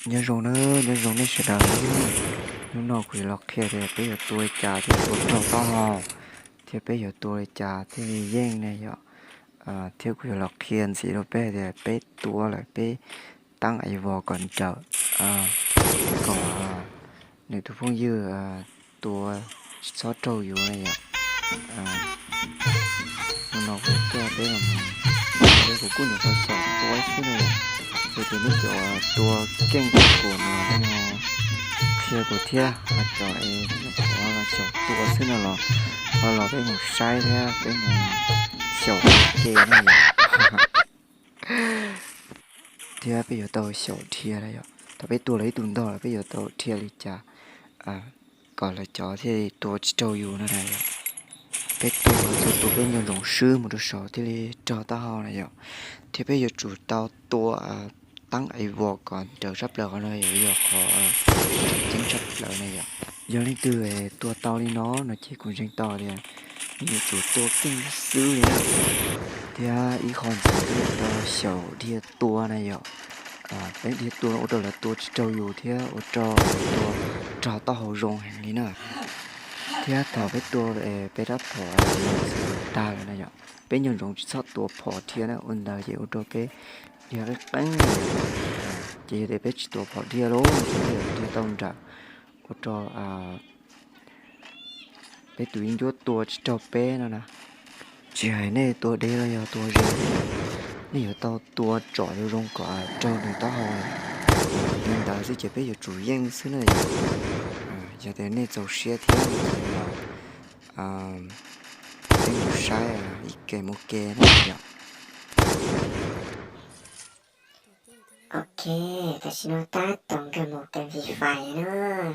Nyob zoo na, nyob zoo nej sawv daws. Hnub no kuv yuav los qhia tias peb yuav tua li cas thiaj tua raug taub hau, thiab peb yuav tua li cas thiaj li yeej ne yom, thiab kuv yuav los qhia ntxiv rau peb tias peb tua lawm peb tab ev vos kom nrawm, kom nws tus phooj ywg tua tsis txhob raug yus na yom. Hnub no kuv coj peb, peb kuv kuj nyuam qhuav xyaum tua xwb na yom. Yog tias nej cov tua keej kuv no qhia kuv thiab, cov es nyuam qhuav xyaum tua xwb no los, ho los peb mus saib thiab peb mus xyaum ua ke na yom. Thiab peb yuav tau xyaum dhia na yom, thaum peb tua lawv ib tug ntog lawm peb yuav tau dhia li cas kom lawv cov thiaj li tua tsis raug yus no na yom. Peb tua txhua tus peb nco ntsoov swb mus rau saud thiaj li raug taub hau na yom. Thiab peb yuav tsum tau tua tab ev vos kom nrawm tshaj plaws qhov no yom, yog qhov ceeb tshaj plaws na yom. Yog leej twg tua tau li no no ces kuv ntseeg tau tias nws yuav tsum tua keej xwb li na. Thiab ib qho ntxiv peb yuav tau xyaum dhia tua na yom. Peb dhia tua ua rau lawv tua tsis raug yus thiab ua rau tua raug taub hau zoo heev li na. Thiab thaum peb tua peb rab phom tag lawm na yom, peb nco ntsoov tsis txhob tua phom dhia na, ua ntawd ces ua rau peb dhia qeeb qeeb. Ces yog tias peb tsis tua phom dhia lawm ces peb yuav dhia tau nrawm ua rau peb tus yeeb ncuab tua tsis raug peb no na. Tsis hais nej tua deb los yog tua ze, nej yuav tau tua tsom zoo zoo kom raug nws taub hau. Li ntawd xwb ces peb yuav tsum yeej xwb na. Yog tias nej txaus siab thiab ces los peb mus saib ib ke mus ke na yom. Ok, tam sim no tab tom nkag mus kev Free Fire na,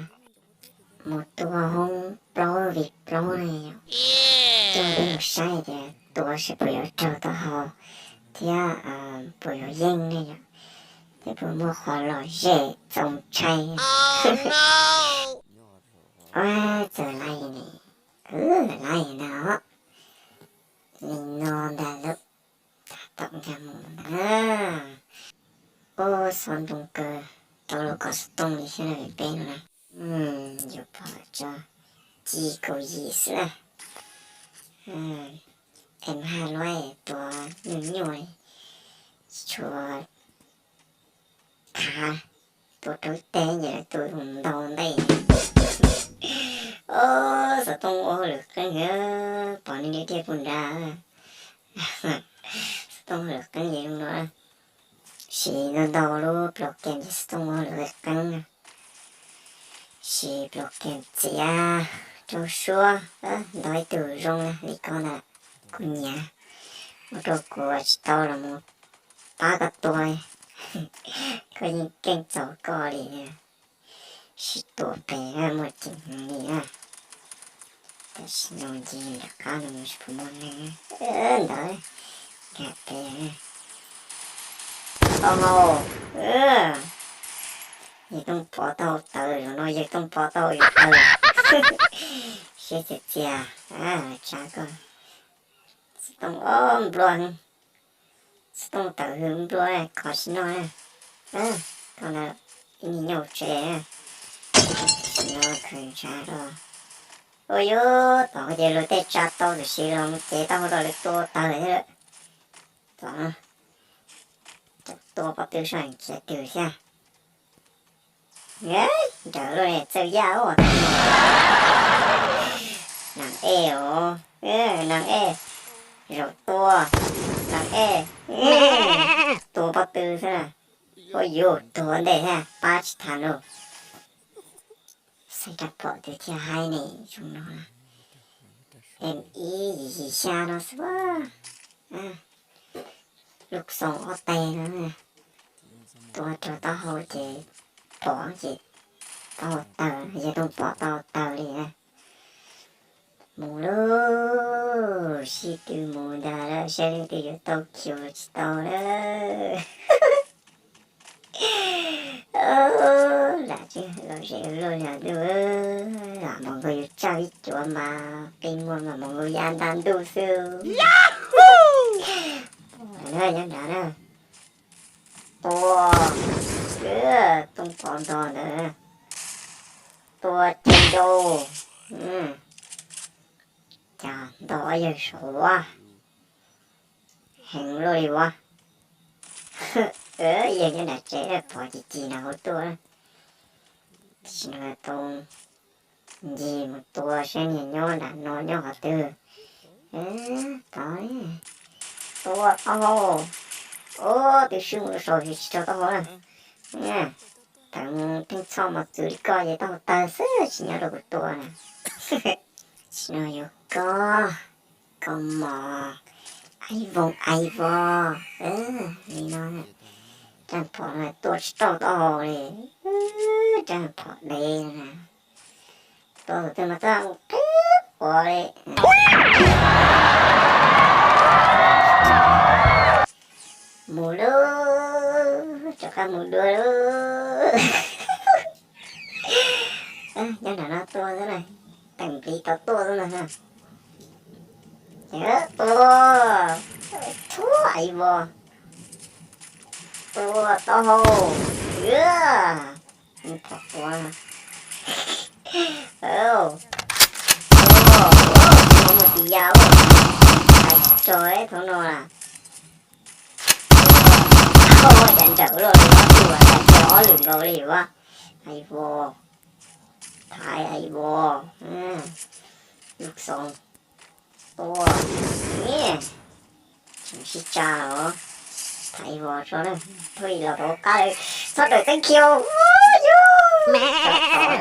mus tua hoob plaub vs plaub na yom. Coj peb mus saib tias tua seb puas yuav raug taub hau thiab puas yuav yeej ne yom, thiab puas muaj qhov lom zem txaus ntshai. Ua txawm laij ne, laij ntag os. Li no ntag lauj, tab tom nkag mus na. Ub, xob ntoo kawg, tau los kom xov tooj li thiab na peb no na. Yuav pom tso, ci kaum yim xwb na. Em ha luaj tua nyuaj nyuaj li, tsis tshua khav, tua rau ib teg ces lawv tua mus ntau ntej. Xov tooj ua hauj lwm qeeb, pom nej thiaj pum nrad. Xov tooj ua hauj lwm qeeb ces zoo no. Siv ntau ntau lub plos kem ces xov tooj ua hauj lwm qeeb. Siv plos kem txiav rau suab, ntau ib tug zoo li koj ntag, kuv nyiam. Ua rau kuv tsis tau los mus pab koj tua, koj yeej keej txaus koj li. Sib tua pem muaj ceem heev li na. Tam sim no ces nram qab no tsis pom muaj neeg ntawd, nkag pem. Au, yawg Tooj Pov tau taws, zaum no yawg Tooj Pov tau yus taws. Siab txias txias, tsav koj. Xov tooj ob nplua, xov tooj tawm hws nplua, khov tsis noj. Koj ntawd ib niag nyuj tsev, tsis noj khaws ntshav rau. Ua yuav tom ces luag tej tsa tau tam sim los mus ces tau hau rau lawv tua tawg thiab lawm. Tom no tua pob tw soj khiav twg thiab. Nrawm luaj txawj yaj ua. Neeg ej os, neeg ej, zaum tua, neeg ej, tua pob tw xwb. Ua yuav tuag ntej thiab pab tsis tham lauj. Xaiv rab phom twg thiaj haib ne, zoo no. Em ib yim yim xya no xwb. Lub xoo ob teg no, tua raug taub hau ces pom ces taub hau tawg, yawg Tooj Pov taub hau tawg li na. Mus lauj, sib tw mus ntag lauj, saib leej twg yuav tau khiu tsis tau lawm. Lam tsis lom zem luaj li ntuj, lam hmoov nkaus yus tsawg ib cuav mas qi muag mas hmoov nkaus ya nta ntuj xwb. Nyob nrad na. Tua, Tooj Pov Ua, heev luaj li ua. Yog nyob nram tsev pom ci ci nram hauv tuaj. Tam sim no tau ncig mus tua saib niag nyob nram no nyob qhov twg. Tod, tua taub hau. Ub, twb swb mus lub saud tsis raug taub hau na. Tawm mus theej txhoj mos txwv li koj ces taub hau tawg xwb tsis nyob rau kuv tua na. Tam sim no yuav kob, kob mos, aiv voos aiv vos li no. Rab phom no tua tsis raug taub hau li, rab phom dev no na. Tua tus twg mas tua qhib quav li. Mus lauj, rov qab mus dua lauj. Nyob nram no tua xwb na, teem pliv tau tuaj xwb ntag na. Tua, tua aiv vos, tua taub hau, phom quav, tua, tua mus tim yam ua, hais tsis tso thaum no na. Ua cas nrawm luaj li, ob tug hais tias ob lwm nkaus li ua. Aiv vos, thaiv aiv vos, lub xoo, tua, tseem sib tsa os. Thaiv vos tso na, thaum ub los tau qab li, txhob rawm teeb khiaus, yog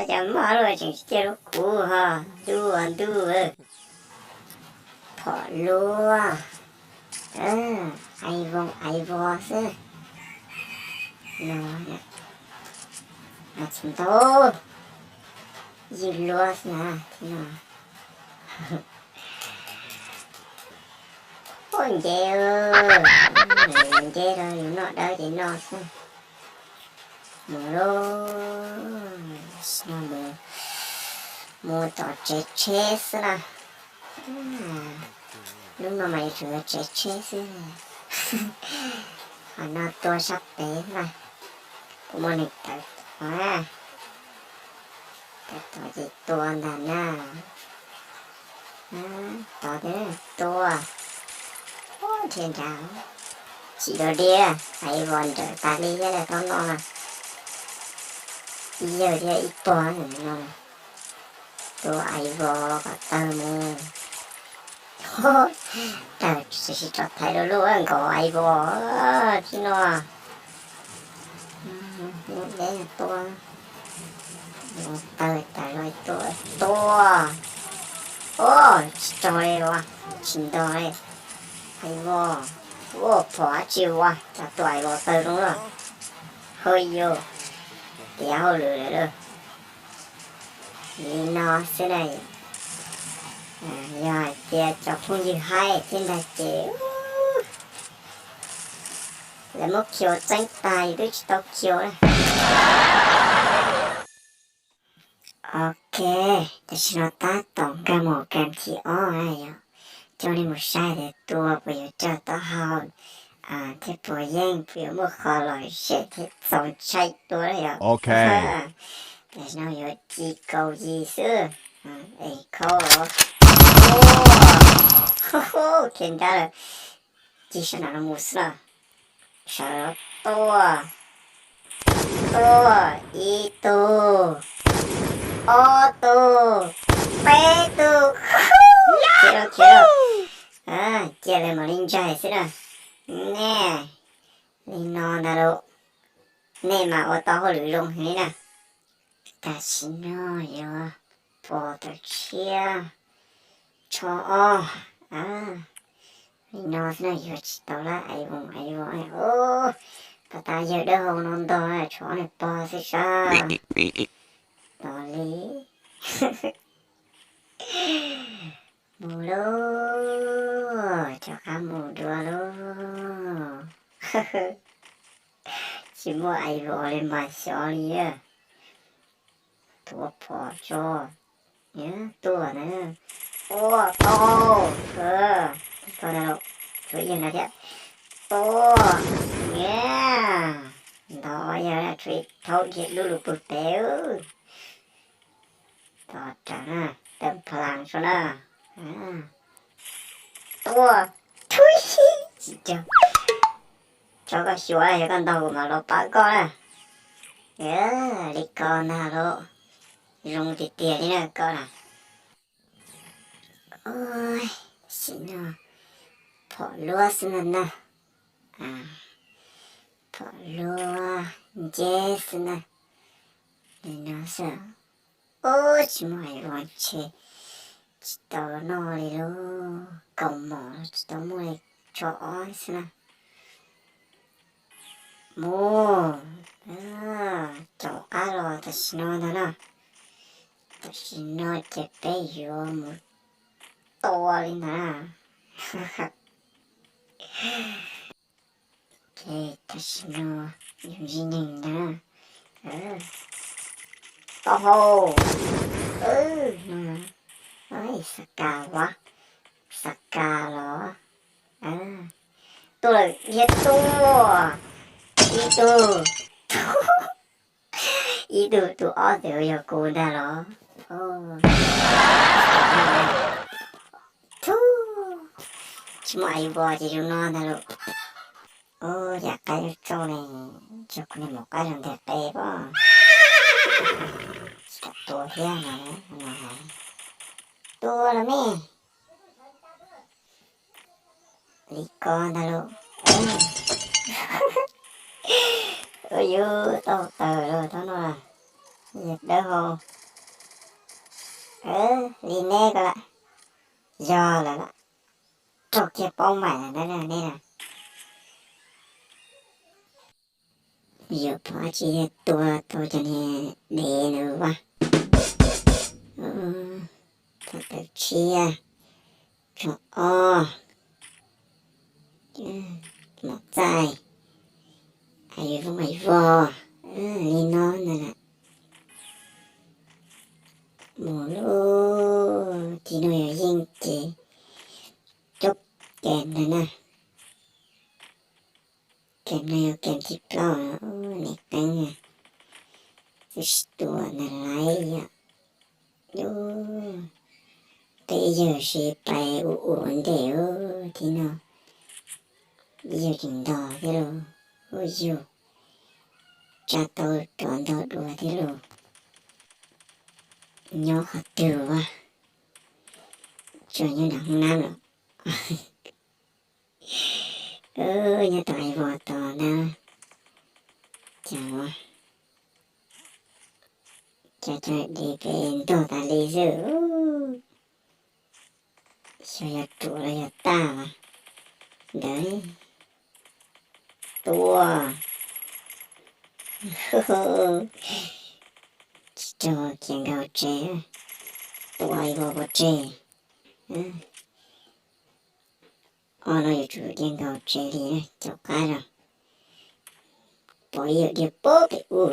cas maj luaj tseem cia lub kuv ho, ntuj ntuj. Phom luaj, aiv voos aiv vos xwb. No, tsis ntau, yig luab xwb na. Ua nce, nce rau yus noj dawb ces noj xwb. Mus lauj, mus, mus tom tsev tsheb xwb na. Lub no mas yuav tsum yog tsev tsheb xwb. Qhov no tua sab pem na. Kuv muaj neeg tawm tod, tawm tod ces tua ntag na. Tod thiab tua. Ua nrhiav nrad, tsis dog diaj, aiv vos nrawm tas li thiab thaum no. Ib yawg thiab ib pog no. Tua aiv vos kom tawg mus. Tawg tsis tso thaiv rau lub nkaus aiv vos thiab no. Tua, tawg tas los tua, tua. Ua, tsis tso li, tsis ntog li. Aiv vos, ua phom dab tsi ua cas tua aiv vos tawg zoo lawm. Hauj yus, tiav hauj lwm lawm lauj. Li no xwb na, yog hais tias cov phooj ywg haib thiab ntag ces lawv muab khiaus txeeb tag yus twb tsis tau khiaus na. Ok, tam sim no tab tom nkag mus kam thib ob na yom, coj nej mus saib tias tua puas yuav raug taub hau thiab puas yeej, puas yuav muaj qhov lom zem thiab txaus ntshai dua na yom. Tam sim no yuav ci kaum yim xwb. Es khau los, khiav nrab lawm, ci sab nram no mus xwb na. Sawv los tua, tua, ib tug, ob tug, peb tug, khiav lauj, khiav lauj. Cia lawv mam li ntsaig xwb na. Nej, li no ntag lauj, nej mas ua tau hauj lwm zoo heev li na. Tam sim no yuav pos tawm tshiab tsho ob. Li no xwb no yuav tsis tau lawm, aiv voos aiv voos. Pas tas yawg dawb hau no ntog tshuav ob niag pog xwb sab. Tos li. Mus lauj, rov qab mus dua lauj. Tsis muaj aiv voos li mas xyov li. Tua phom tso. Tuaj na. Ua tau. Tau na, tshuav ib yawg na thiab. Tua. Ntog yawg na, tshuav ib thaub dhia dub lug pug pem. Tos rawv na, tawm plas tso na. Tuaj, tub, tsis tso, tso koj xyuas, yog koj ntaus kuv mam los pab koj na. Li ko ntag lauj, zoo tiag tiag li na koj na. Sim no phom luab xwb na, phom luab nceb xwb na. Li no xwb. Ub, tsis muaj hais ua ntshe tsis tau noj li lauj, kaus mom los tsis tau muaj li, tsho ob xwb na. Mus, caum qab los tam sim no ntag na, tam sim no ces peb yuav mus tua li ntag na. Ces tam sim no yus ntsib neeg ntag na. Taub hau, no, xav kas ua, xav kas los, tuaj lawm thiab tuaj, ib tug, ib tug, tus ob txawm yog kuv ntag los. Tsis muaj ai vos ces zoo no ntag lauj. Ub, yam qab yuav tsauj ne, tsuas kuv niag maum qab zoo ntag qe pob. Tsis kam tua thiab no, tua los me. Li ko ntag lauj. Ua yus tau tawm los tau no, yog dawb hau. Li neb ko lawm, yog lawm lawm, raug kiag paub npaum lawm ntag ne. Yuav pom dab tsi thiaj tua tau cov niag dev ntawd ua. Phom tawm tshiab, tshooj ob, mom txaij, ais vog ais vog, li no ntag lawm. Mus lauj, tim no yog yeej ces coob kawg ntag na. Kem no yog kem thib plaub, niam qeeb, txawm tsis tua ntag laiv yom. Peb yawg sib pais ua ua ntej, tim no yawg tseem ntog thiab lauj, ua yug tsa tau rov ntog dua thiab lauj. Nyob qhov twg a? Tsuas nyob nram hoob nab los. Nyob tom ais vos tos na. Cas, cas cov dev pem ntog tas li xwb. Xyov yog ruam los yog tag mas ntawd. Tua. Tsis raug kiag nkaus tsev, tua ib vuag pov tseg. Ob no yuav tsum kiag nkaus tsev li na, caum qab zog. Pom ib yam diag pob pem ub.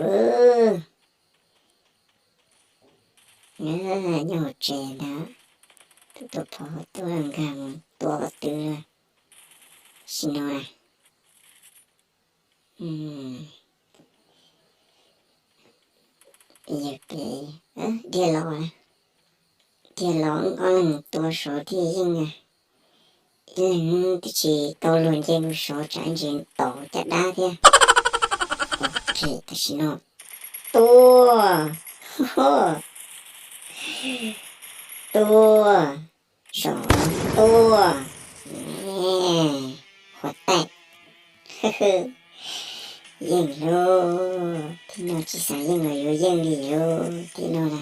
Nyob hauv tsev ntag, tus tua phom tuaj nkag mus tua qhov twg. Sim no na. Yog pem diag los, diag los ob leeg tua saud thiaj yeej. Ib leeg twb tsis tau luag nce mus saud tsam ntsis ntaus caj dab thiab. Ok, tam sim no tuaj, tuaj, zov, tuaj, huav taim. Yeej lauj, thib no tsis xav yeej los yuav yeej li lauj, thib no na.